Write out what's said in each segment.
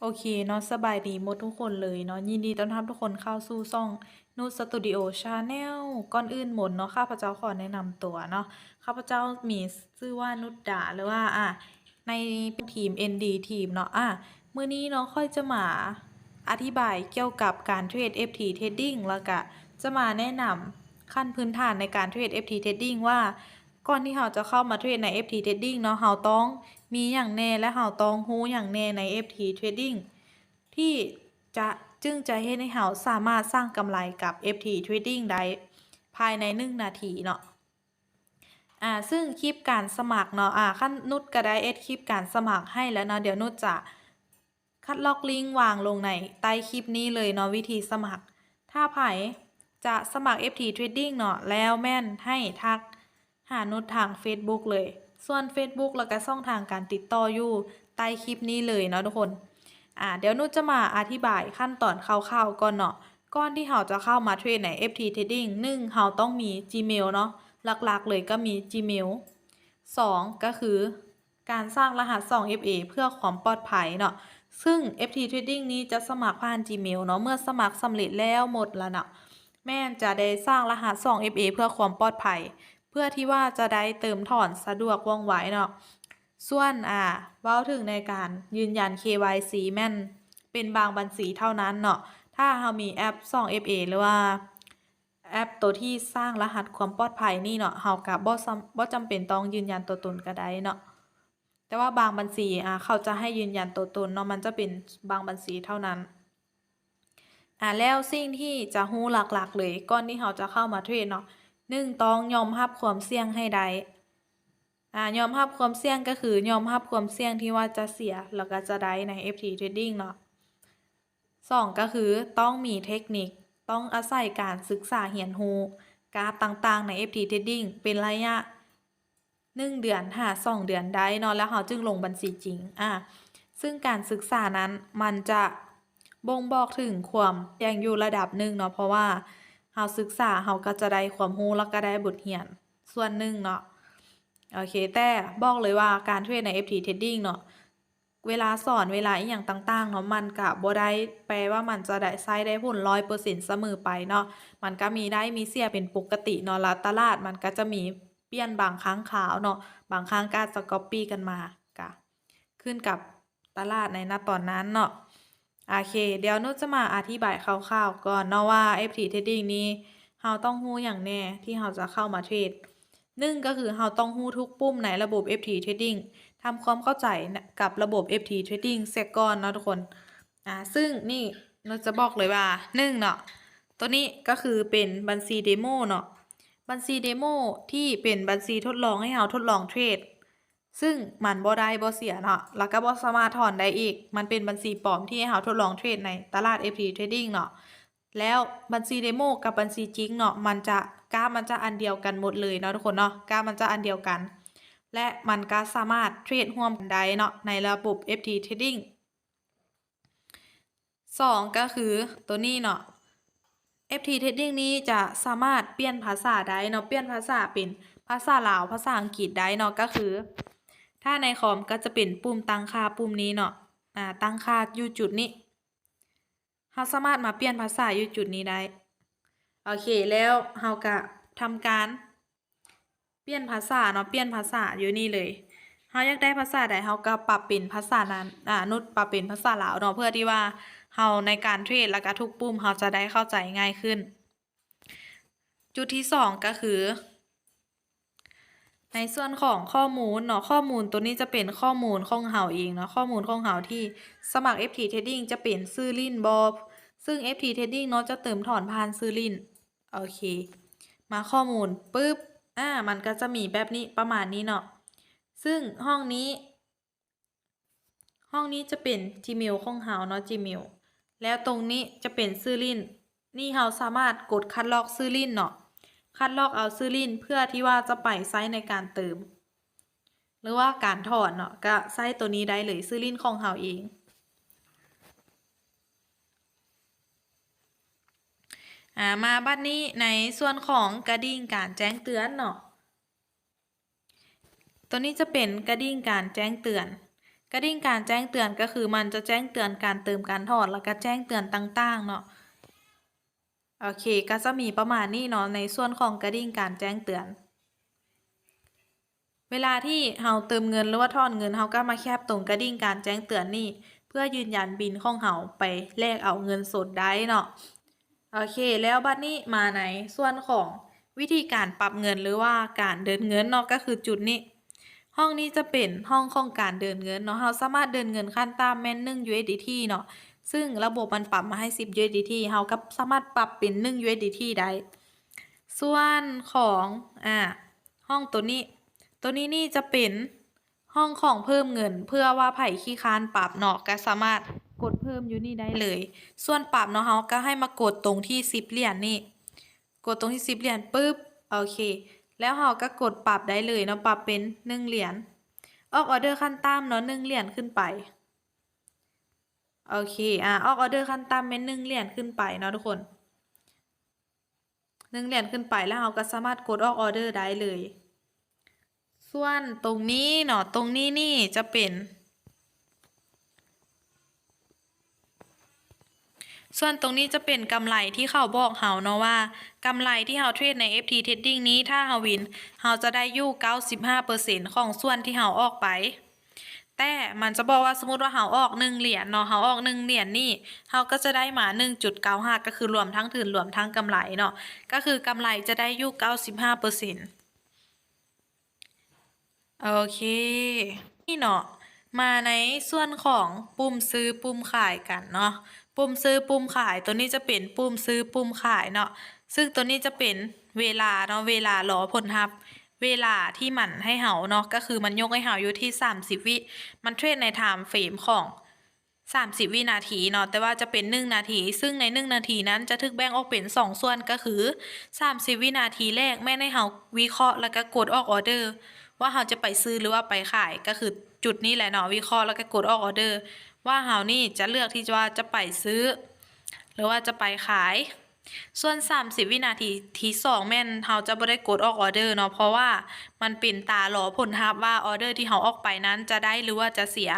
ໂອເຄເນາະ ສະບາຍດີໝົດທຸກຄົນເລີຍເນາະ ຍິນດີຕ້ອນຮັບທຸກຄົນເຂົ້າສູ່ຊ່ອງ Nood Studio Channel. ກ່ອນອື່ນໝົດເນາະ ຂ້າພະເຈົ້າຂໍແນະນຳຕົວເນາະ ຂ້າພະເຈົ້າມີຊື່ວ່າ ນຸດດາ ຫຼືວ່າ ອາ ໃນທີມ ເອັນດີ ທີມເນາະ. ອາ ມື້ນີ້ເນາະ ຂ້ອຍຈະມາອະທິບາຍກ່ຽວກັບການເທຣດ ເອັຟທີ Trading ແລ້ວກະຈະມາແນະນຳຂັ້ນພື້ນຖານໃນການເທຣດ ເອັຟທີ Trading ວ່າ ກ່ອນທີ່ເຮົາຈະເຂົ້າມາເທຣດໃນ ເອັຟທີ Trading ເນາະ ເຮົາຕ້ອງມີຫຍັງແດ່ ແລະ ເຮົາຕ້ອງຮູ້ຫຍັງແດ່ໃນ ເອັຟທີ Trading ທີ່ຈະ ຈຶ່ງຈະເຮັດໃຫ້ເຮົາສາມາດສ້າງກຳໄລກັບ ເອັຟທີ Trading ໄດ້ພາຍໃນໜຶ່ງນາທີເນາະ. ອາ ຊຶ່ງຄລິບການສະໝັກເນາະ ອາ ຄັນນຸດກະໄດ້ເຮັດຄລິບການສະໝັກໃຫ້ແລ້ວເນາະ ດຽວນຸດຈະ ຄັດລອກລິ້ງວາງລົງໃນໃຕ້ຄລິບນີ້ເລີຍເນາະ ວິທີສະໝັກ. ຖ້າໃຜຈະສະໝັກ ເອັຟທີ Trading ເນາະ ແລ້ວແມ່ນໃຫ້ທັກຫານຸດທາງ Facebook ເລີຍ ສ່ວນ Facebook ແລ້ວກະຊ່ອງທາງການຕິດຕໍ່ຢູ່ໃຕ້ຄລິບນີ້ເລີຍເນາະທຸກຄົນ. ອາ ດຽວນຸດຈະມາອະທິບາຍຂັ້ນຕອນຄ່າວໆກ່ອນເນາະ. ກ່ອນທີ່ເຮົາຈະເຂົ້າມາເທຣດໃນ ເອັຟທີ Trading ໜຶ່ງ ເຮົາຕ້ອງມີ Gmail ເນາະ ຫຼັກໆເລີຍກໍມີ Gmail. ສອງ ກໍຄື ການສ້າງລະຫັດສອງ ເອັຟເອ ເພື່ອຄວາມປອດໄພເນາະ ຊຶ່ງ ເອັຟທີ Trading ນີ້ຈະສະໝັກຜ່ານ Gmail ເນາະ. ເມື່ອສະໝັກສຳເລັດແລ້ວໝົດລະເນາະ ແມ່ນຈະໄດ້ສ້າງລະຫັດສອງ ເອັຟເອ ເພື່ອຄວາມປອດໄພ ເພື່ອທີ່ວ່າຈະໄດ້ເຕີມຖອນສະດວກວ່ອງໄວເນາະ. ສ່ວນ ອາ ເວົ້າເຖິງໃນການຢືນຢັນ ເຄວາຍຊີ ແມ່ນເປັນບາງບັນຊີເທົ່ານັ້ນເນາະ. ຖ້າເຮົາມີແອັບສອງ ເອັຟເອ ຫຼືວ່າ ແອັບໂຕທີ່ສ້າງລະຫັດຄວາມປອດໄພນີ້ເນາະ ເຮົາກະບໍ່ ບໍ່ຈຳເປັນຕ້ອງຢືນຢັນຕົວຕົນກະໄດ້ເນາະ. ແຕ່ວ່າບາງບັນຊີ ອາ ເຂົາຈະໃຫ້ຢືນຢັນຕົວຕົນເນາະ ມັນຈະເປັນບາງບັນຊີເທົ່ານັ້ນ. ອາ ແລ້ວສິ່ງທີ່ຈະຮູ້ຫຼັກໆເລີຍ ກ່ອນທີ່ເຮົາຈະເຂົ້າມາເທຣດເນາະ ໜຶ່ງ ຕ້ອງຍອມຮັບຄວາມສ່ຽງໃຫ້ໄດ້. ອາ ຍອມຮັບຄວາມສ່ຽງ ກໍຄືຍອມຮັບຄວາມສ່ຽງທີ່ວ່າຈະເສຍ ແລ້ວກະຈະໄດ້ໃນ ເອັຟທີ Trading ເນາະ. ສອງ ກໍຄືຕ້ອງມີເທັກນິກ ຕ້ອງອາໄສການສຶກສາຮຽນຮູ້ກາຟຕ່າງໆໃນ ເອັຟທີ Trading ເປັນໄລຍະໜຶ່ງເດືອນຫາສອງເດືອນໄດ້ເນາະ ແລ້ວເຮົາຈຶ່ງລົງບັນຊີຈິງ. ອາ ຊຶ່ງການສຶກສານັ້ນມັນຈະບົ່ງບອກເຖິງຄວາມສ່ຽງຢູ່ລະດັບໜຶ່ງເນາະ ເພາະວ່າເຮົາສຶກສາ ເຮົາກໍຈະໄດ້ຄວາມຮູ້ ແລ້ວກໍໄດ້ບົດຮຽນສ່ວນໜຶ່ງເນາະ. ໂອເຄ ແຕ່ບອກເລີຍວ່າການເທຣດໃນ ເອັຟທີ Trading ເນາະ ເວລາສອນ ເວລາອີ່ຫຍັງຕ່າງໆເນາະ ມັນກະບໍ່ໄດ້ແປວ່າມັນຈະໄດ້ ໃຊ້ໄດ້ຜົນຮ້ອຍເປີເຊັນສະເໝີໄປເນາະ ມັນກະມີໄດ້ມີເສຍເປັນປົກກະຕິເນາະ. ແລ້ວຕະຫຼາດມັນກະຈະມີປ່ຽນບາງຄັ້ງຄາວເນາະ ບາງຄັ້ງກະອາດຈະກັອບປີ້ກັນມາ ກະຂຶ້ນກັບຕະຫຼາດໃນນະຕອນນັ້ນເນາະ. ໂອເຄ ດຽວນຸດຈະມາອະທິບາຍຄ່າວໆກ່ອນເນາະວ່າ ເອັຟທີ Trading ນີ້ເຮົາຕ້ອງຮູ້ຫຍັງແດ່ທີ່ເຮົາຈະເຂົ້າມາເທຣດ. ໜຶ່ງ ກໍຄືເຮົາຕ້ອງຮູ້ທຸກປຸ່ມໃນລະບົບ ເອັຟທີ Trading ທຳຄວາມເຂົ້າໃຈກັບລະບົບ ເອັຟທີ Trading ເສຍກ່ອນເນາະທຸກຄົນ. ອາ ຊຶ່ງນີ້ນຸດຈະບອກເລີຍວ່າ ໜຶ່ງ ເນາະ ໂຕນີ້ກໍຄືເປັນບັນຊີເດໂມເນາະ ບັນຊີເດໂມທີ່ເປັນບັນຊີທົດລອງໃຫ້ເຮົາທົດລອງເທຣດ ຊຶ່ງມັນບໍ່ໄດ້ບໍ່ເສຍເນາະ ແລ້ວກໍບໍ່ສາມາດຖອນໄດ້ອີກ ມັນເປັນບັນຊີປອມທີ່ໃຫ້ເຮົາທົດລອງເທຣດໃນຕະຫຼາດ ເອັຟທີ Trading ເນາະ. ແລ້ວບັນຊີເດໂມກັບບັນຊີຈິງເນາະ ມັນຈະ ກາຟມັນຈະອັນດຽວກັນໝົດເລີຍເນາະທຸກຄົນເນາະ ກາຟມັນຈະອັນດຽວກັນ ແລະ ມັນກໍສາມາດເທຣດຮ່ວມກັນໄດ້ເນາະ ໃນລະບົບ ເອັຟທີ Trading. ສອງ ກໍຄືໂຕນີ້ເນາະ ເອັຟທີ Trading ນີ້ຈະສາມາດປ່ຽນພາສາໄດ້ເນາະ ປ່ຽນພາສາເປັນພາສາລາວ ພາສາອັງກິດໄດ້ເນາະ ກໍຄື ຖ້າໃນຄອມກໍຈະເປັນປຸ່ມຕັ້ງຄ່າປຸ່ມນີ້ເນາະ ອາ ຕັ້ງຄ່າຢູ່ຈຸດນີ້ ເຮົາສາມາດມາປ່ຽນພາສາຢູ່ຈຸດນີ້ໄດ້. ໂອເຄ ແລ້ວເຮົາກະທຳການປ່ຽນພາສາເນາະ ປ່ຽນພາສາຢູ່ນີ້ເລີຍ ເຮົາຢາກໄດ້ພາສາໃດເຮົາກະປັບເປັນພາສານັ້ນ ອາ ນຸດປັບເປັນພາສາລາວເນາະ ເພື່ອທີ່ວ່າເຮົາໃນການເທຣດ ແລ້ວກະທຸກປຸ່ມເຮົາຈະໄດ້ເຂົ້າໃຈງ່າຍຂຶ້ນ. ຈຸດທີສອງ ກໍຄື ໃນສ່ວນຂອງຂໍ້ມູນເນາະ ຂໍ້ມູນໂຕນີ້ຈະເປັນຂໍ້ມູນຂອງເຮົາເອງເນາະ ຂໍ້ມູນຂອງເຮົາທີ່ສະໝັກ ເອັຟທີ Trading ຈະເປັນຊື່ຫຼິ້ນບໍ່ ຊຶ່ງ ເອັຟທີ Trading ເນາະ ຈະເຕີມຖອນຜ່ານຊື່ຫຼິ້ນ. ໂອເຄ ມາຂໍ້ມູນປຶບ ອາ ມັນກໍຈະມີແບບນີ້ ປະມານນີ້ເນາະ ຊຶ່ງຫ້ອງນີ້ ຫ້ອງນີ້ຈະເປັນ Gmail ຂອງເຮົາເນາະ Gmail ແລ້ວຕົງນີ້ຈະເປັນຊື່ຫຼິ້ນ ນີ້ເຮົາສາມາດກົດຄັດລອກຊື່ຫຼິ້ນເນາະ ຄັດລອກເອົາຊື່ຫຼິ້ນເພື່ອທີ່ວ່າຈະໄປໃຊ້ໃນການເຕີມ ຫຼືວ່າການຖອນເນາະ ກະໃຊ້ໂຕນີ້ໄດ້ເລີຍ ຊື່ຫຼິ້ນຂອງເຮົາເອງ. ອາ ມາບັດນີ້ໃນສ່ວນຂອງກະດິ່ງການແຈ້ງເຕືອນເນາະ ໂຕນີ້ຈະເປັນກະດິ່ງການແຈ້ງເຕືອນ ກະດິ່ງການແຈ້ງເຕືອນ ກໍຄືມັນຈະແຈ້ງເຕືອນການເຕີມການຖອນ ແລ້ວກໍແຈ້ງເຕືອນຕ່າງໆເນາະ. ໂອເຄ ກໍຈະມີປະມານນີ້ເນາະ ໃນສ່ວນຂອງກະດິ່ງການແຈ້ງເຕືອນ. ເວລາທີ່ເຮົາເຕີມເງິນ ຫຼືວ່າຖອນເງິນ ເຮົາກໍມາແຄບຕົງກະດິ່ງການແຈ້ງເຕືອນນີ້ ເພື່ອຢືນຢັນບິນຂອງເຮົາໄປແລກເອົາເງິນສົດໄດ້ເນາະ. ໂອເຄ ແລ້ວບັດນີ້ມາໃນສ່ວນຂອງວິທີການປັບເງິນ ຫຼືວ່າການເດີນເງິນເນາະ ກໍຄືຈຸດນີ້. ຫ້ອງນີ້ຈະເປັນຫ້ອງຂອງການເດີນເງິນເນາະ, ເຮົາສາມາດເດີນເງິນຂັ້ນຕ່ຳແມ່ນໜຶ່ງ USDT ເນາະ, ຊຶ່ງລະບົບມັນປັບມາໃຫ້ ສິບ USDT, ເຮົາກໍສາມາດປັບເປັນ ໜຶ່ງ USDT ໄດ້. ສ່ວນຂອງ ອາ ຫ້ອງໂຕນີ້, ໂຕນີ້ນີ້ຈະເປັນຫ້ອງຂອງເພີ່ມເງິນ, ເພື່ອວ່າໃຜຂີ້ຄ້ານປັບເນາະ ກໍສາມາດກົດເພີ່ມຢູ່ນີ້ໄດ້ເລີຍ. ສ່ວນປັບເນາະ, ເຮົາກໍໃຫ້ມາກົດຕົງທີ່ ສິບ ຫຼຽນນີ້. ກົດຕົງທີ່ ສິບ ຫຼຽນປຶບ, ໂອເຄ ແລ້ວເຮົາກໍກົດປັບໄດ້ເລີຍເນາະ, ປັບເປັນ ໜຶ່ງ ຫຼຽນ. ອອກອອເດີຂັ້ນຕ່ຳເນາະ ໜຶ່ງ ຫຼຽນຂຶ້ນໄປ. ໂອເຄ ອາ ອອກອອເດີຂັ້ນຕ່ຳແມ່ນ ໜຶ່ງ ຫຼຽນຂຶ້ນໄປເນາະທຸກຄົນ, ໜຶ່ງ ຫຼຽນຂຶ້ນໄປ ແລ້ວເຮົາກໍສາມາດກົດອອກອອເດີໄດ້ເລີຍ. ສ່ວນຕົງນີ້ເນາະ, ຕົງນີ້ນີ້ຈະເປັນ ສ່ວນຕົງນີ້ຈະເປັນກຳໄລທີ່ເຂົາບອກເຮົາເນາະວ່າ ກຳໄລທີ່ເຮົາເທຣດໃນ ເອັຟທີ Trading ນີ້ ຖ້າເຮົາວິນ ເຮົາຈະໄດ້ຢູ່ ເກົ້າສິບຫ້າເປີເຊັນ ຂອງສ່ວນທີ່ເຮົາອອກໄປ. ແຕ່ມັນຈະບອກວ່າ ສົມມຸດວ່າເຮົາອອກ ໜຶ່ງ ຫຼຽນເນາະ, ເຮົາອອກ ໜຶ່ງ ຫຼຽນນີ້ ເຮົາກໍຈະໄດ້ມາ ໜຶ່ງຈຸດເກົ້າຫ້າ ກໍຄືລວມທັງທຶນລວມທັງກຳໄລເນາະ, ກໍຄືກຳໄລຈະໄດ້ຢູ່ ເກົ້າສິບຫ້າເປີເຊັນ. ໂອເຄ ນີ້ເນາະ, ມາໃນສ່ວນຂອງປຸ່ມຊື້ປຸ່ມຂາຍກັນເນາະ. ປຸ່ມຊື້ປຸ່ມຂາຍ ໂຕນີ້ຈະເປັນປຸ່ມຊື້ປຸ່ມຂາຍເນາະ, ຊຶ່ງໂຕນີ້ຈະເປັນເວລາເນາະ, ເວລາລໍຜົນຮັບ, ເວລາທີ່ມັນໃຫ້ເຮົາເນາະ, ກໍຄືມັນຍົກໃຫ້ເຮົາຢູ່ທີ່ ສາມສິບ ວິ, ມັນເທຣດໃນ time frame ຂອງ ສາມສິບ ວິນາທີເນາະ, ແຕ່ວ່າຈະເປັນ ໜຶ່ງ ນາທີ, ຊຶ່ງໃນ ໜຶ່ງ ນາທີນັ້ນຈະຖືກແບ່ງອອກເປັນ ສອງ ສ່ວນ, ກໍຄື ສາມສິບ ວິນາທີແລກແມ່ນໃຫ້ເຮົາວິເຄາະ ແລ້ວກໍກົດອອກອອເດີ ວ່າເຮົາຈະໄປຊື້ ຫຼືວ່າໄປຂາຍ, ກໍຄືຈຸດນີ້ແຫຼະເນາະ, ວິເຄາະ ແລ້ວກໍກົດອອກອອເດີ ວ່າເຮົານີ້ຈະເລືອກທີ່ຈະວ່າຈະໄປຊື້ ຫຼືວ່າຈະໄປຂາຍ. ສ່ວນ ສາມສິບ ວິນາທີທີສອງ ແມ່ນເຮົາຈະບໍ່ໄດ້ກົດອອກອອເດີເນາະ, ເພາະວ່າມັນເປັນຕາລໍຜົນຮັບວ່າ ອອເດີທີ່ເຮົາອອກໄປນັ້ນຈະໄດ້ ຫຼືວ່າຈະເສຍ.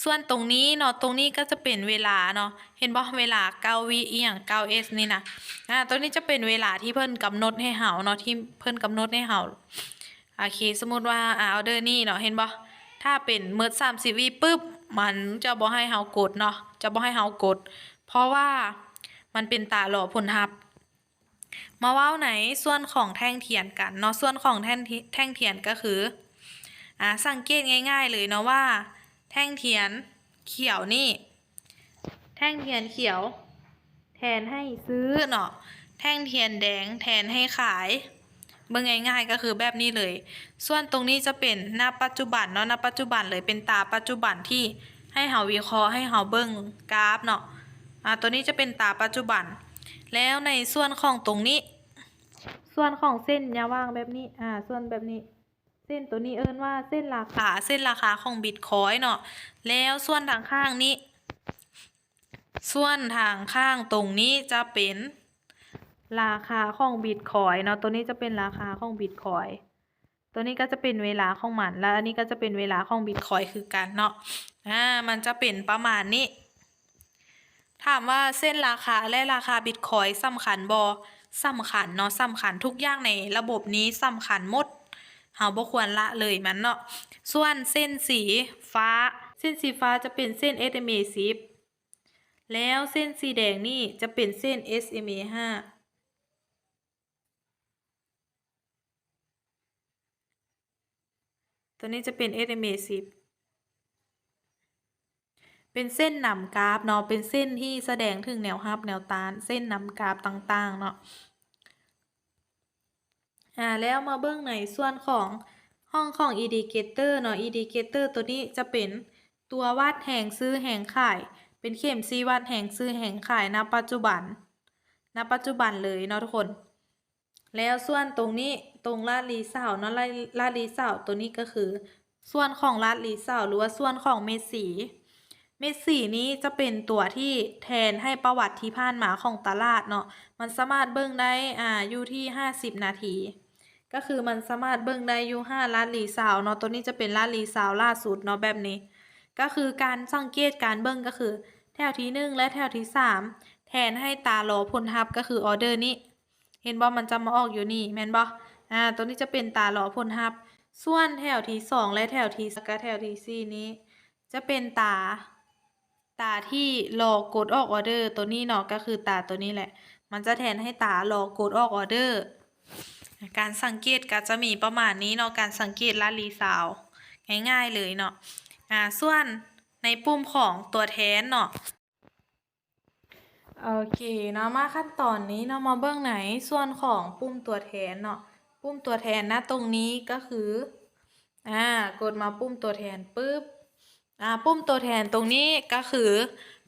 ສ່ວນຕົງນີ້ເນາະ, ຕົງນີ້ກໍຈະເປັນເວລາເນາະ, ເຫັນບໍ່ ເວລາ ເກົ້າ ວິອີ່ຫຍັງ ເກົ້າ S ນີ້ນະ. ອາ ຕົງນີ້ຈະເປັນເວລາທີ່ເພິ່ນກຳນົດໃຫ້ເຮົາເນາະ, ທີ່ເພິ່ນກຳນົດໃຫ້ເຮົາ. ໂອເຄ ສົມມຸດວ່າ ອາ ອອເດີນີ້ເນາະ, ເຫັນບໍ່ ຖ້າເປັນໝົດ ສາມສິບ ວິປຶບ ມັນຈະບໍ່ໃຫ້ເຮົາກົດເນາະ, ຈະບໍ່ໃຫ້ເຮົາກົດ ເພາະວ່າມັນເປັນຕາລໍຜົນຮັບ. ມາເວົ້າໃນສ່ວນຂອງແທ່ງທຽນກັນເນາະ, ສ່ວນຂອງແທ່ງ ແທ່ງທຽນກໍຄື ອາ ສັງເກດງ່າຍໆເລີຍເນາະວ່າ ແທ່ງທຽນຂຽວນີ້ ແທ່ງທຽນຂຽວແທນໃຫ້ຊື້ເນາະ, ແທ່ງທຽນແດງແທນໃຫ້ຂາຍ. ເບິ່ງງ່າຍໆກໍຄືແບບນີ້ເລີຍ. ສ່ວນຕົງນີ້ຈະເປັນ ນະ ປັດຈຸບັນເນາະ, ນະ ປັດຈຸບັນເລີຍ, ເປັນຕາປັດຈຸບັນທີ່ໃຫ້ເຮົາວິເຄາະ, ໃຫ້ເຮົາເບິ່ງກາຟເນາະ. ອາ ຕົວນີ້ຈະເປັນຕາປັດຈຸບັນ. ແລ້ວໃນສ່ວນຂອງຕົງນີ້, ສ່ວນຂອງເສັ້ນຍາວຫວ່າງແບບນີ້, ອາ ສ່ວນແບບນີ້, ເສັ້ນຕົວນີ້ເອີ້ນວ່າເສັ້ນລາຄາ, ເສັ້ນລາຄາຂອງບິດຄອຍເນາະ. ແລ້ວສ່ວນທາງຂ້າງນີ້, ສ່ວນທາງຂ້າງຕົງນີ້ຈະເປັນລາຄາຂອງບິດຄອຍເນາະ, ຕົວນີ້ຈະເປັນລາຄາຂອງບິດຄອຍ. ຕົວນີ້ກໍຈະເປັນເວລາຂອງມັນ, ແລ້ວອັນນີ້ກໍຈະເປັນເວລາຂອງບິດຄອຍຄືກັນເນາະ. ອາ ມັນຈະເປັນປະມານນີ້. ຖາມວ່າເສັ້ນລາຄາ ແລະ ລາຄາບິດຄອຍສຳຄັນບໍ່? ສຳຄັນເນາະ, ສຳຄັນ. ທຸກຢ່າງໃນລະບົບນີ້ສຳຄັນໝົດ, ເຮົາບໍ່ຄວນລະເລີຍມັນເນາະ. ສ່ວນເສັ້ນສີຟ້າ, ເສັ້ນສີຟ້າຈະເປັນເສັ້ນ SMA ສິບ ແລ້ວເສັ້ນສີແດງນີ້ຈະເປັນເສັ້ນ SMA ຫ້າ. ຕົວນີ້ຈະເປັນ SMA ສິບ ເປັນເສັ້ນນຳກາຟເນາະ, ເປັນເສັ້ນທີ່ສະແດງເຖິງແນວຮັບແນວຕ້ານ, ເສັ້ນນຳກາຟຕ່າງໆເນາະ. ອາ ແລ້ວມາເບິ່ງໃນສ່ວນຂອງຫ້ອງຂອງ Indicator ເນາະ, Indicator ຕົວນີ້ຈະເປັນຕົວວັດແຮງຊື້ແຮງຂາຍ, ເປັນເຂັມຊີ້ວັດແຮງຊື້ແຮງຂາຍ ນະ ປັດຈຸບັນ, ນະ ປັດຈຸບັນເລີຍເນາະທຸກຄົນ. ແລ້ວສ່ວນຕົງນີ້, ຕົງລາດລີເຊົາເນາະ, ລາດ ລາດລີເຊົາຕົວນີ້ກໍຄືສ່ວນຂອງລາດລີເຊົາ ຫຼືວ່າສ່ວນຂອງເມັດສີ. ເມັດສີນີ້ຈະເປັນຕົວທີ່ແທນໃຫ້ປະຫວັດທີ່ຜ່ານມາຂອງຕະຫຼາດເນາະ, ມັນສາມາດເບິ່ງໄດ້ ອາ ຢູ່ທີ່ຫ້າສິບນາທີ, ກໍຄືມັນສາມາດເບິ່ງໄດ້ຢູ່ຫ້າລາດລີເຊົາເນາະ. ຕົວນີ້ຈະເປັນລາດລີເຊົາລ່າສຸດເນາະ, ແບບນີ້ ກໍຄືການສັງເກດການເບິ່ງກໍຄືແຖວທີໜຶ່ງ ແລະ ແຖວທີສາມ ແທນໃຫ້ຕາລໍຜົນຮັບ ກໍຄືອອເດີນີ້ ເຫັນບໍ່? ມັນຈະມາອອກຢູ່ນີ້ແມ່ນບໍ່? ອາ ຕົວນີ້ຈະເປັນຕາລໍຜົນຮັບ ສ່ວນແຖວທີສອງ ແລະ ແຖວທີ ແລະ ກະແຖວທີສີ່ນີ້ ຈະເປັນຕາ ຕາທີ່ລໍກົດອອກອອເດີ ຕົວນີ້ເນາະ ກໍຄືຕາຕົວນີ້ແຫຼະ ມັນຈະແທນໃຫ້ຕາລໍກົດອອກອອເດີ. ການສັງເກດກໍຈະມີປະມານນີ້ເນາະ ການສັງເກດລາລີຊາວ ງ່າຍໆເລີຍເນາະ. ອາ ສ່ວນໃນປຸ່ມຂອງຕົວແທນເນາະ ໂອເຄເນາະ ມາຂັ້ນຕອນນີ້ເນາະ ມາເບິ່ງໃນສ່ວນຂອງປຸ່ມຕົວແທນເນາະ ປຸ່ມຕົວແທນນະ ຕົງນີ້ກໍຄື ອາ ກົດມາປຸ່ມຕົວແທນປຶບ ອາ ປຸ່ມຕົວແທນຕົງນີ້ກໍຄື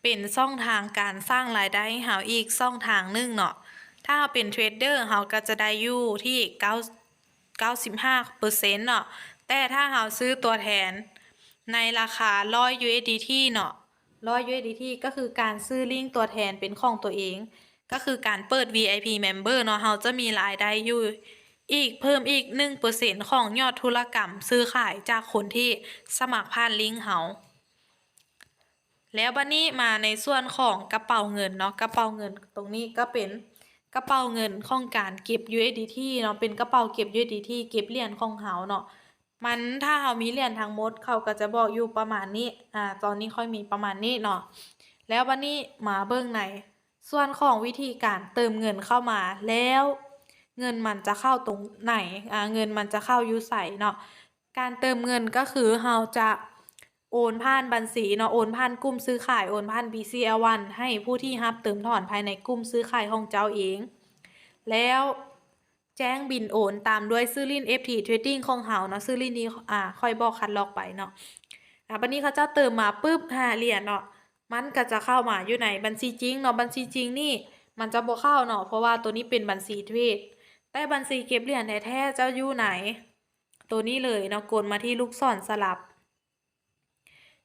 ເປັນຊ່ອງທາງການສ້າງລາຍໄດ້ໃຫ້ເຮົາອີກຊ່ອງທາງໜຶ່ງເນາະ. ຖ້າເຮົາເປັນເທຣດເດີ ເຮົາກໍຈະໄດ້ຢູ່ທີ່ເກົ້າ ເກົ້າສິບຫ້າເປີເຊັນເນາະ ແຕ່ຖ້າເຮົາຊື້ຕົວແທນໃນລາຄາຮ້ອຍ USDT ເນາະ ຮ້ອຍ USDT ກໍຄືການຊື້ລິ້ງຕົວແທນເປັນຂອງຕົວເອງ ກໍຄືການເປີດ VIP Member ເນາະ ເຮົາຈະມີລາຍໄດ້ຢູ່ອີກ ເພີ່ມອີກໜຶ່ງເປີເຊັນຂອງຍອດທຸລະກຳຊື້ຂາຍຈາກຄົນທີ່ສະໝັກຜ່ານລິ້ງເຮົາ. ແລ້ວບັດນີ້ມາໃນສ່ວນຂອງກະເປົາເງິນເນາະ ກະເປົາເງິນຕົງນີ້ກໍເປັນກະເປົາເງິນຂອງການເກັບ USDT ເນາະ ເປັນກະເປົາເກັບ USDT ເກັບຫຼຽນຂອງເຮົາເນາະ. ມັນ ຖ້າເຮົາມີຫຼຽນທັງໝົດ ເຂົາກໍຈະບອກຢູ່ປະມານນີ້ ອາ ຕອນນີ້ຂ້ອຍມີປະມານນີ້ເນາະ. ແລ້ວບັດນີ້ມາເບິ່ງໃນສ່ວນຂອງວິທີການເຕີມເງິນເຂົ້າມາ ແລ້ວເງິນມັນຈະເຂົ້າຕົງໃນ ອາ ເງິນມັນຈະເຂົ້າຢູ່ໃສເນາະ. ການເຕີມເງິນກໍຄືເຮົາຈະໂອນຜ່ານບັນຊີເນາະ ໂອນຜ່ານກຸ່ມຊື້ຂາຍ ໂອນຜ່ານ BCL One ໃຫ້ຜູ້ທີ່ຮັບເຕີມຖອນພາຍໃນກຸ່ມຊື້ຂາຍຂອງເຈົ້າເອງ ແລ້ວ ແຈ້ງບິນໂອນຕາມດ້ວຍຊື່ຫຼິ້ນ FT Trading ຂອງເຮົາເນາະ ຊື່ຫຼິ້ນທີ່ ອາ ຂ້ອຍບອກຄັດລອກໄປເນາະ. ອາ ບັດນີ້ເຂົາເຈົ້າເຕີມມາປຶບ ຫ້າຫຼຽນເນາະ ມັນກໍຈະເຂົ້າມາຢູ່ໃນບັນຊີຈິງເນາະ. ບັນຊີຈິງນີ້ມັນຈະບໍ່ເຂົ້າເນາະ ເພາະວ່າໂຕນີ້ເປັນບັນຊີເທຣດ ແຕ່ບັນຊີເກັບຫຼຽນແທ້ໆ ເຈົ້າຢູ່ໃນໂຕນີ້ເລີຍເນາະ ກົດມາທີ່ລູກສອນສະຫຼັບ.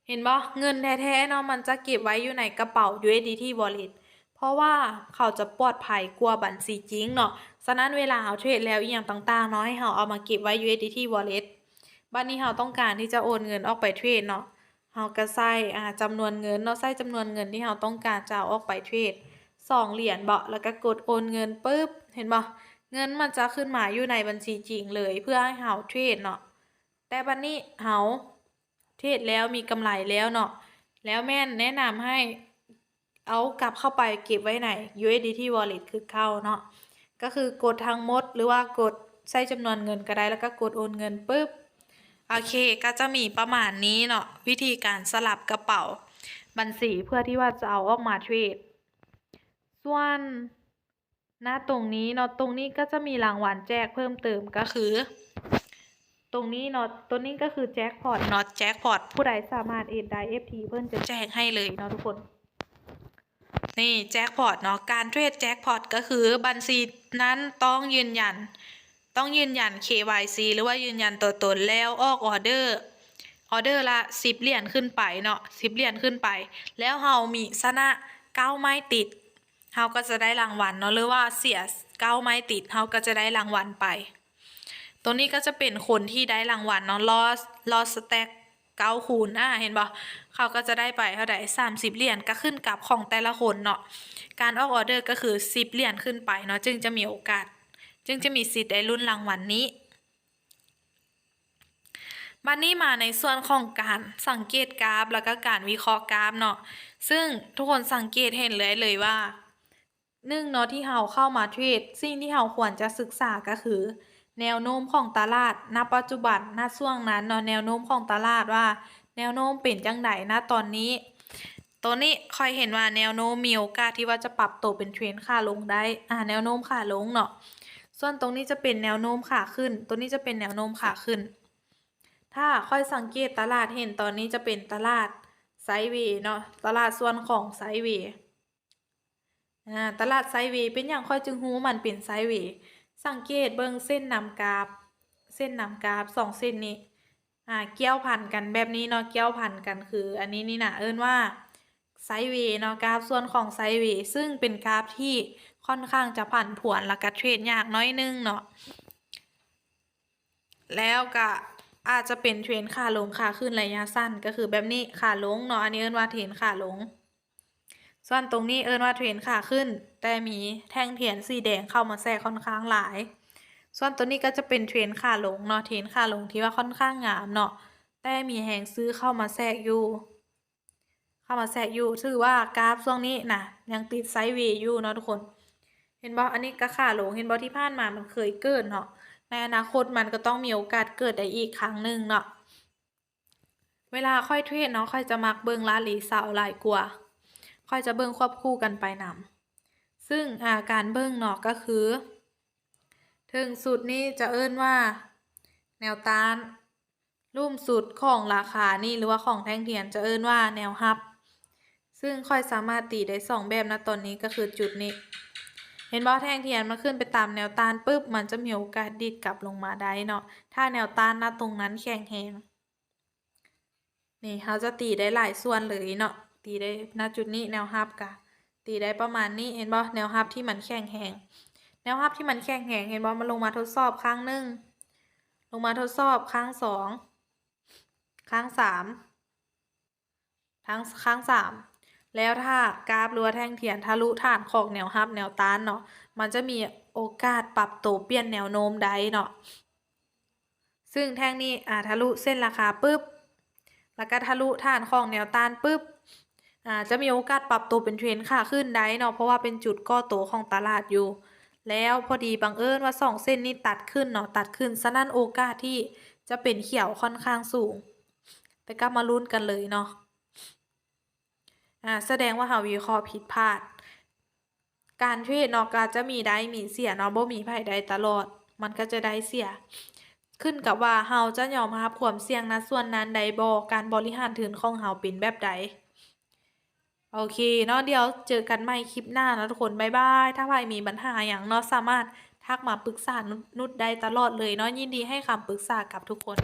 ເຫັນບໍ່? ເງິນແທ້ໆເນາະ ມັນຈະເກັບໄວ້ຢູ່ໃນກະເປົາ USDT Wallet ເພາະວ່າເຂົາຈະປອດໄພກວ່າບັນຊີຈິງເນາະ. ສະນັ້ນເວລາເຮົາເທຣດແລ້ວອີ່ຫຍັງຕ່າງໆເນາະ ໃຫ້ເຮົາເອົາມາເກັບໄວ້ USDT Wallet. ບັດນີ້ເຮົາຕ້ອງການທີ່ຈະໂອນເງິນອອກໄປເທຣດເນາະ ເຮົາກໍໃສ່ ອາ ຈຳນວນເງິນເນາະ ໃສ່ຈຳນວນເງິນທີ່ເຮົາຕ້ອງການຈະເອົາອອກໄປເທຣດ ສອງຫຼຽນເບາະ ແລ້ວກໍກົດໂອນເງິນປຶບ ເຫັນບໍ່? ເງິນມັນຈະຂຶ້ນມາຢູ່ໃນບັນຊີຈິງເລີຍ ເພື່ອໃຫ້ເຮົາເທຣດເນາະ. ແຕ່ບັດນີ້ເຮົາເທຣດແລ້ວມີກຳໄລແລ້ວເນາະ ແລ້ວແມ່ນແນະນຳໃຫ້ເອົາກັບເຂົ້າໄປເກັບໄວ້ໃນ USDT Wallet ຄືເກົ່າເນາະ ກໍຄືກົດທັງໝົດ ຫຼືວ່າກົດໃສ່ຈຳນວນເງິນກໍໄດ້ ແລ້ວກໍກົດໂອນເງິນປຶບ. ໂອເຄ ກໍຈະມີປະມານນີ້ເນາະ ວິທີການສະຫຼັບກະເປົາບັນຊີ ເພື່ອທີ່ວ່າຈະເອົາອອກມາເທຣດ. ສ່ວນ ນະ ຕົງນີ້ເນາະ ຕົງນີ້ກໍຈະມີລາງວັນແຈກເພີ່ມເຕີມ ກໍຄືຕົງນີ້ເນາະ ຕົວນີ້ກໍຄື Jackpot ເນາະ Jackpot ຜູ້ໃດສາມາດເອັດໄດ້ FT ເພິ່ນຈະແຈກໃຫ້ເລີຍເນາະທຸກຄົນ. ນີ້ Jackpot ເນາະ ການເທຣດ Jackpot ກໍຄືບັນຊີນັ້ນຕ້ອງຢືນຢັນ ຕ້ອງຢືນຢັນ KYC ຫຼືວ່າຢືນຢັນຕົວຕົນ ແລ້ວອອກອອເດີ ອອເດີລະສິບຫຼຽນຂຶ້ນໄປເນາະ ສິບຫຼຽນຂຶ້ນໄປ ແລ້ວເຮົາມີຊະນະເກົ້າໄມ້ຕິດ ເຮົາກໍຈະໄດ້ລາງວັນເນາະ ຫຼືວ່າເສຍເກົ້າໄມ້ຕິດ ເຮົາກໍຈະໄດ້ລາງວັນໄປ. ຕົວນີ້ກໍຈະເປັນຄົນທີ່ໄດ້ລາງວັນເນາະ ລອດ ລອດສະແຕັກເກົ້າຄູນ ອາ ເຫັນບໍ່? ເຂົາກໍຈະໄດ້ໄປເທົ່າໃດ? ສາມສິບຫຼຽນ ກໍຂຶ້ນກັບຂອງແຕ່ລະຄົນເນາະ. ການອອກອອເດີກໍຄືສິບຫຼຽນຂຶ້ນໄປເນາະ ຈຶ່ງຈະມີໂອກາດ ຈຶ່ງຈະມີສິດໄດ້ລຸ້ນລາງວັນນີ້. ບັດນີ້ມາໃນສ່ວນຂອງການສັງເກດກາຟ ແລ້ວກໍການວິເຄາະກາຟເນາະ ຊຶ່ງທຸກຄົນສັງເກດເຫັນເລີຍເລີຍວ່າ ໜຶ່ງເນາະ ທີ່ເຮົາເຂົ້າມາເທຣດ ສິ່ງທີ່ເຮົາຄວນຈະສຶກສາກໍຄືແນວໂນ້ມຂອງຕະຫຼາດ ນະ ປັດຈຸບັນ ນະ ຊ່ວງນັ້ນເນາະ ແນວໂນ້ມຂອງຕະຫຼາດວ່າແນວໂນ້ມເປັນຈັ່ງໃດ ນະ ຕອນນີ້. ໂຕນີ້ຂ້ອຍເຫັນວ່າແນວໂນ້ມມີໂອກາດທີ່ວ່າຈະປັບໂຕເປັນເທຣນຂາລົງໄດ້ ອາ ແນວໂນ້ມຂາລົງເນາະ. ສ່ວນຕົງນີ້ຈະເປັນແນວໂນ້ມຂາຂຶ້ນ ຕົງນີ້ຈະເປັນແນວໂນ້ມຂາຂຶ້ນ. ຖ້າຂ້ອຍສັງເກດຕະຫຼາດເຫັນຕອນນີ້ຈະເປັນຕະຫຼາດໄຊເວເນາະ ຕະຫຼາດສ່ວນຂອງໄຊເວ ອາ ຕະຫຼາດໄຊເວ. ເປັນຫຍັງຂ້ອຍຈຶ່ງຮູ້ວ່າມັນເປັນໄຊເວ? ສັງເກດເບິ່ງເສັ້ນນຳກາຟ ເສັ້ນນຳກາຟສອງເສັ້ນນີ້ ອາ ກ່ຽວພັນກັນແບບນີ້ເນາະ ກ່ຽວພັນກັນ ຄືອັນນີ້ນີ້ນະ ເອີ້ນວ່າໄຊເວເນາະ ກາຟສ່ວນຂອງໄຊເວ ຊຶ່ງເປັນກາຟທີ່ຄ່ອນຂ້າງຈະຜັນຜວນ ແລ້ວກະເທຣດຍາກໜ້ອຍໜຶ່ງເນາະ. ແລ້ວກະ ອາດຈະເປັນເທຣນຂາລົງຂາຂຶ້ນໄລຍະສັ້ນ ກໍຄືແບບນີ້ ຂາລົງເນາະ ອັນນີ້ເອີ້ນວ່າເທຣນຂາລົງ. ສ່ວນຕົງນີ້ເອີ້ນວ່າເທຣນຂາຂຶ້ນ ແຕ່ມີແທ່ງທຽນສີແດງເຂົ້າມາແຊກຂ້ອນຂ້າງຫຼາຍ. ສ່ວນຕົວນີ້ກໍຈະເປັນເທຣນຂາລົງເນາະ ເທຣນຂາລົງທີ່ວ່າຂ້ອນຂ້າງງາມເນາະ ແຕ່ມີແຮງຊື້ເຂົ້າມາແຊກຢູ່ ເຂົ້າມາແຊກຢູ່ ຖືວ່າກາຟຊ່ວງນີ້ນະ ຍັງຕິດໄຊເວຢູ່ເນາະທຸກຄົນ. ເຫັນບໍ່? ອັນນີ້ກໍຂາລົງ ເຫັນບໍ່? ທີ່ຜ່ານມາມັນເຄີຍເກີດເນາະ ໃນອະນາຄົດມັນກໍຕ້ອງມີໂອກາດເກີດໄດ້ອີກຄັ້ງໜຶ່ງເນາະ. ເວລາຂ້ອຍເທຣດເນາະ ຂ້ອຍຈະມັກເບິ່ງລາດລີເຊົາຫຼາຍກວ່າ ຂ້ອຍຈະເບິ່ງຄວບຄູ່ກັນໄປນຳ. ຊຶ່ງ ອາ ການເບິ່ງເນາະ ກໍຄື ເທິງສຸດນີ້ຈະເອີ້ນວ່າແນວຕ້ານ, ລຸ່ມສຸດຂອງລາຄານີ້ ຫຼືວ່າຂອງແທ່ງທຽນຈະເອີ້ນວ່າແນວຮັບ. ຊຶ່ງຂ້ອຍສາມາດຕີໄດ້ສອງແບບນະຕອນນີ້ ກໍຄືຈຸດນີ້ ເຫັນບໍ່? ແທ່ງທຽນມັນຂຶ້ນໄປຕາມແນວຕ້ານປຶບ ມັນຈະມີໂອກາດດີດກັບລົງມາໄດ້ເນາະ ຖ້າແນວຕ້ານນະຕົງນັ້ນແຂງແຮງ. ນີ້ ເຮົາຈະຕີໄດ້ຫຼາຍສ່ວນເລີຍເນາະ ຕີໄດ້ນະຈຸດນີ້ ແນວຮັບກະຕີໄດ້ປະມານນີ້ ເຫັນບໍ່? ແນວຮັບທີ່ມັນແຂງແຮງ ແນວຮັບທີ່ມັນແຂງແຮງ ເຫັນບໍ່? ມັນລົງມາທົດສອບຄັ້ງໜຶ່ງ ລົງມາທົດສອບຄັ້ງສອງ ຄັ້ງສາມ ທັງ ຄັ້ງສາມ ແລ້ວຖ້າກາຟ ຫຼືວ່າແທ່ງທຽນທະລຸຖານຂອງແນວຮັບແນວຕ້ານເນາະ ມັນຈະມີໂອກາດປັບໂຕປ່ຽນແນວໂນ້ມໄດ້ເນາະ. ຊຶ່ງແທ່ງນີ້ ອາ ທະລຸເສັ້ນລາຄາປຶບ ແລ້ວກະທະລຸຖານຂອງແນວຕ້ານປຶບ ອາ ຈະມີໂອກາດປັບໂຕເປັນເທຣນຂາຂຶ້ນໄດ້ເນາະ ເພາະວ່າເປັນຈຸດກໍ່ໂຕຂອງຕະຫຼາດຢູ່. ແລ້ວພໍດີບັງເອີນວ່າສອງເສັ້ນນີ້ຕັດຂຶ້ນເນາະ ຕັດຂຶ້ນ ສະນັ້ນໂອກາດທີ່ຈະເປັນຂຽວຂ້ອນຂ້າງສູງ. ໄປກັບມາລຸ້ນກັນເລີຍເນາະ. ອາ ສະແດງວ່າເຮົາວິເຄາະຜິດພາດ. ການເທຣດເນາະ ກໍຈະມີໄດ້ມີເສຍເນາະ ບໍ່ມີໃຜໄດ້ຕະຫຼອດ ມັນກໍຈະໄດ້ເສຍ ຂຶ້ນກັບວ່າເຮົາຈະຍອມຮັບຄວາມສ່ຽງນະສ່ວນນັ້ນໄດ້ບໍ່ ການບໍລິຫານທຶນຂອງເຮົາເປັນແບບໃດ. ໂອເຄເນາະ ດຽວເຈີກັນໃໝ່ຄລິບໜ້າເນາະທຸກຄົນ ບາຍບາຍ. ຖ້າໃຜມີບັນຫາຫຍັງເນາະ ສາມາດທັກມາປຶກສານຸດ ນຸດໄດ້ຕະຫຼອດເລີຍເນາະ ຍິນດີໃຫ້ຄຳປຶກສາກັບທຸກຄົນ.